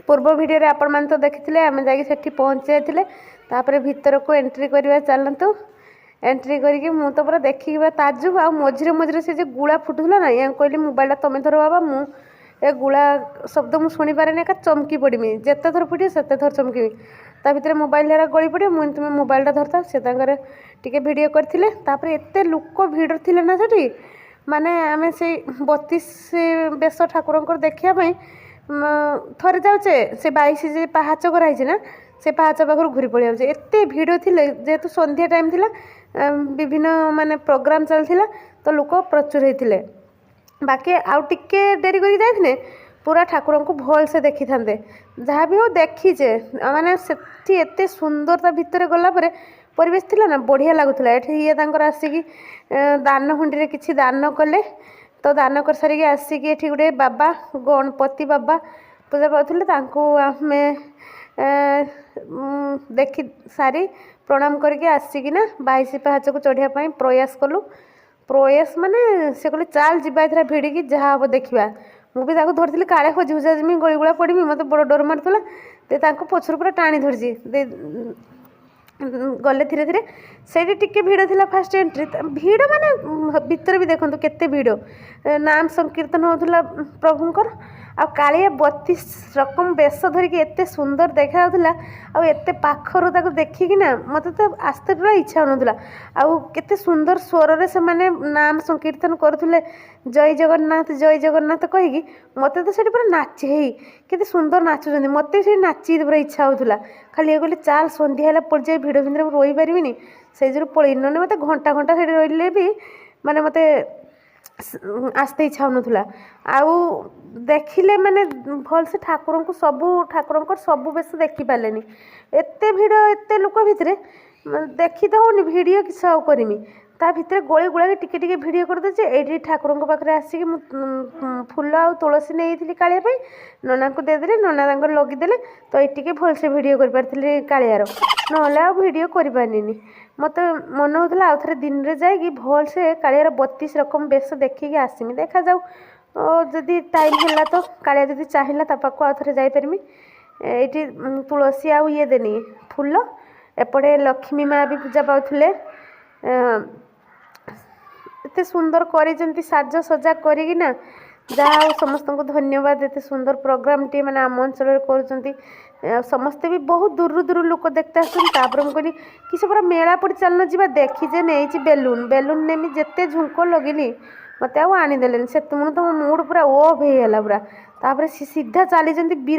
ପୂର୍ବ ଭିଡ଼ିଓରେ ଆପଣମାନେ ତ ଦେଖିଥିଲେ, ଆମେ ଯାଇକି ସେଠି ପହଞ୍ଚି ଯାଇଥିଲେ। ତାପରେ ଭିତରକୁ ଏଣ୍ଟ୍ରି କରିବା ଚାଲନ୍ତୁ। ଏଣ୍ଟ୍ରି କରିକି ମୁଁ ତ ପୁରା ଦେଖିକି ପୁରା ତାଜୁବ। ଆଉ ମଝିରେ ମଝିରେ ସେ ଯେଉଁ ଗୁଳା ଫୁଟୁଥିଲା ନା, ୟାଙ୍କୁ କହିଲି, "ମୋବାଇଲଟା ତମେ ଧର ବାବା, ମୁଁ ଏ ଗୁଳା ଶବ୍ଦ ମୁଁ ଶୁଣିପାରେନି, ଏକା ଚମକି ପଡ଼ିମି। ଯେତେ ଥର ଫୁଟିବ ସେତେ ଥର ଚମକିବି, ତା ଭିତରେ ମୋବାଇଲ ହେରା ଗଳି ପଡ଼ିବ। ମୁଁ ତୁମେ ମୋବାଇଲଟା ଧରିଥାଅ।" ସେ ତାଙ୍କର ଟିକେ ଭିଡ଼ିଓ କରିଥିଲେ। ତାପରେ ଏତେ ଲୋକ ଭିଡ଼ ଥିଲେ ନା ସେଠି, ମାନେ ଆମେ ସେଇ 32 ବେଶ ଠାକୁରଙ୍କର ଦେଖିବା ପାଇଁ ଥରେ ଯାଉଛେ, ସେ 22 ଯେ ପାହାଚ କରାହେଇଛି ନା, ସେ ପାହାଚ ପାଖରୁ ଘୁରି ପଳେଇ ଯାଉଛେ, ଏତେ ଭିଡ଼ ଥିଲେ। ଯେହେତୁ ସନ୍ଧ୍ୟା ଟାଇମ୍ ଥିଲା, ବିଭିନ୍ନ ମାନେ ପ୍ରୋଗ୍ରାମ୍ ଚାଲିଥିଲା, ତ ଲୋକ ପ୍ରଚୁର ହେଇଥିଲେ। ବାକି ଆଉ ଟିକେ ଡେରି କରିକି ଯାଇଥିଲେ ପୁରା ଠାକୁରଙ୍କୁ ଭଲସେ ଦେଖିଥାନ୍ତେ। ଯାହା ବି ହଉ ଦେଖିଛେ। ମାନେ ସେଠି ଏତେ ସୁନ୍ଦର, ତା ଭିତରେ ଗଲା ପରେ ପରିବେଶ ଥିଲା ନା, ବଢ଼ିଆ ଲାଗୁଥିଲା। ଏଠି ଇଏ ତାଙ୍କର ଆସିକି ଦାନ ହୁଣ୍ଡିରେ କିଛି ଦାନ କଲେ। ତ ଦାନ କରିସାରିକି ଆସିକି ଏଠି ଗୋଟେ ବାବା, ଗଣପତି ବାବା ପୂଜା ପାଉଥିଲେ। ତାଙ୍କୁ ଆମେ ଦେଖି ସାରି ପ୍ରଣାମ କରିକି ଆସିକିନା 22 ପାହାଚକୁ ଚଢ଼ିବା ପାଇଁ ପ୍ରୟାସ କଲୁ। ପ୍ରୟାସ ମାନେ ସେ କହିଲେ, "ଚାଲ ଯିବା ଏଥର ଭିଡ଼ିକି, ଯାହା ହେବ ଦେଖିବା।" ମୁଁ ବି ତାକୁ ଧରିଥିଲି, କାଳେ ହଜି ହୁଜା ଯିମି, ଗଳି ଗୁଳା ପଡ଼ିମି, ମୋତେ ବଡ଼ ଡର ମାରୁଥିଲା। ତ ତାଙ୍କୁ ପଛରୁ ପୁରା ଟାଣି ଧରିଛି। ଗଲେ ଧୀରେ ଧୀରେ। ସେଇଠି ଟିକେ ଭିଡ଼ ଥିଲା ଫାଷ୍ଟ ଏଣ୍ଟ୍ରି ଭିଡ଼, ମାନେ ଭିତରେ ବି ଦେଖନ୍ତୁ କେତେ ଭିଡ଼। ନାମ ସଂକୀର୍ତ୍ତନ ହେଉଥିଲା ପ୍ରଭୁଙ୍କର। ଆଉ କାଳିଆ 32 ରକମ ବେଶ ଧରିକି ଏତେ ସୁନ୍ଦର ଦେଖାଯାଉଥିଲା। ଆଉ ଏତେ ପାଖରୁ ତାକୁ ଦେଖିକିନା ମୋତେ ତ ଆସ୍ତେ ପୁରା ଇଚ୍ଛା ହେଉନଥିଲା। ଆଉ କେତେ ସୁନ୍ଦର ସ୍ୱରରେ ସେମାନେ ନାମ ସଂକୀର୍ତ୍ତନ କରୁଥିଲେ, "ଜୟ ଜଗନ୍ନାଥ, ଜୟ ଜଗନ୍ନାଥ" କହିକି। ମୋତେ ତ ସେଠି ପୁରା ନାଚି ହେଇ କେତେ ସୁନ୍ଦର ନାଚୁଛନ୍ତି, ମୋତେ ସେଠି ନାଚି ପୁରା ଇଚ୍ଛା ହେଉଥିଲା ଖାଲି। ଇଏ କହିଲେ, "ଚାଲ, ସନ୍ଧ୍ୟା ହେଲା, ପଡ଼ିଯାଏ ଭିଡ଼ ଭିତରେ ମୁଁ ରହିପାରିବିନି।" ସେଇ ଯୋଗୁଁ ପଳେଇଲି, ନହେଲେ ମୋତେ ଘଣ୍ଟା ଘଣ୍ଟା ସେଠି ରହିଲେ ବି ମାନେ ମୋତେ ଆସ୍ତେ ଇଚ୍ଛା ହେଉନଥିଲା। ଆଉ ଦେଖିଲେ ମାନେ ଭଲସେ ଠାକୁରଙ୍କୁ, ସବୁ ଠାକୁରଙ୍କର ସବୁ ବେଶ ଦେଖିପାରିଲେନି। ଏତେ ଭିଡ଼, ଏତେ ଲୋକ ଭିତରେ ଦେଖି ତ ହେଉନି, ଭିଡ଼ିଓ କିସ ଆଉ କରିମି? ତା ଭିତରେ ଗଳି ଗୁଳାକି ଟିକେ ଟିକେ ଭିଡ଼ିଓ କରିଦେଉଛି। ଏଇଠି ଠାକୁରଙ୍କ ପାଖରେ ଆସିକି ମୁଁ ଫୁଲ ଆଉ ତୁଳସୀ ନେଇଥିଲି କାଳିଆ ପାଇଁ, ନନାଙ୍କୁ ଦେଇଦେଲି। ନନା ତାଙ୍କର ଲଗେଇଦେଲେ। ତ ଏଇ ଟିକେ ଭଲସେ ଭିଡ଼ିଓ କରିପାରିଥିଲି କାଳିଆର, ନହେଲେ ଆଉ ଭିଡ଼ିଓ କରିପାରିଲିନି। ମୋତେ ମନ ହେଉଥିଲା ଆଉ ଥରେ ଦିନରେ ଯାଇକି ଭଲସେ କାଳିଆର 32 ରକମ ବେଶ ଦେଖିକି ଆସିମି। ଦେଖାଯାଉ, ଯଦି ଟାଇମ୍ ହେଲା ତ, କାଳିଆ ଯଦି ଚାହିଁଲା ତା ପାଖକୁ ଆଉ ଥରେ ଯାଇପାରିମି। ଏଇଠି ତୁଳସୀ ଆଉ ଇଏ ଦେନି ଫୁଲ। ଏପଟେ ଲକ୍ଷ୍ମୀ ମା ବି ପୂଜା ପାଉଥିଲେ। ଏତେ ସୁନ୍ଦର କରିଛନ୍ତି ସାଜସଜା କରିକିନା। ଯାହା ହଉ, ସମସ୍ତଙ୍କୁ ଧନ୍ୟବାଦ, ଏତେ ସୁନ୍ଦର ପ୍ରୋଗ୍ରାମଟିଏ ମାନେ ଆମ ଅଞ୍ଚଳରେ କରୁଛନ୍ତି। ଆଉ ସମସ୍ତେ ବି ବହୁତ ଦୂରରୁ ଦୂରରୁ ଲୋକ ଦେଖିତେ ଆସୁଛନ୍ତି। ତାପରେ ମୁଁ କହିଲି କି ସେ ପୁରା ମେଳା ପଡ଼ି, ଚାଲୁନ ଯିବା ଦେଖି। ଯେ ନେଇଛି ବେଲୁନ, ବେଲୁନ ନେମି ଯେତେ ଝୁଙ୍କ ଲଗିଲି, ମୋତେ ଆଉ ଆଣିଦେଲେନି। ସେତେବେଳୁ ତ ମୋ ମୁଡ଼ ପୁରା ଅଫ୍ ହେଇଗଲା ପୁରା। ତାପରେ ସେ ସିଧା ଚାଲିଛନ୍ତି ବୀର